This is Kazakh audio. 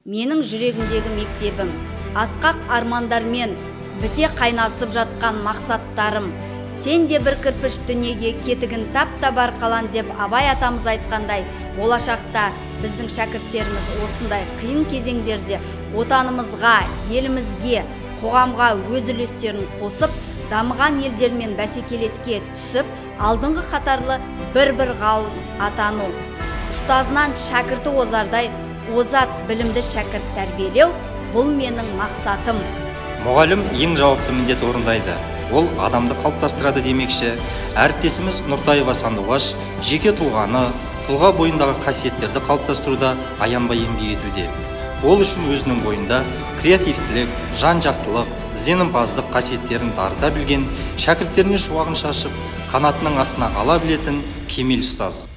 Менің жүрегімдегі мектебім, асқақ армандармен біте қайнасып жатқан мақсаттарым. Сен де бір кірпіш, дүниеге кетігін тап та бар қалан деп Абай атамыз айтқандай, болашақта біздің шәкірттеріміз осындай қиын кезеңдерде отанымызға, елімізге, қоғамға өз үлестерін қосып, дамыған елдермен бәсекелеске түсіп, алдыңғы қатарлы бір-бір ғалым атану, ұстазынан шәкірті озардай озат білімді шәкірт тәрбиелеу – бұл менің мақсатым. Мұғалім ең жауапты міндет орындайды, ол адамды қалыптастырады демекші, әріптесіміз Нұртаева Сандуғаш жеке тұлғаны, тұлға бойындағы қасиеттерді қалыптастыруда аянбай еңбек етуде. Ол үшін өзінің бойында креативтілік, жан жақтылық, ізденімпаздық қасиеттерін дарыта білген, шәкірттеріне шуағын шашып, қанатының астына ала білетін кемел ұстаз.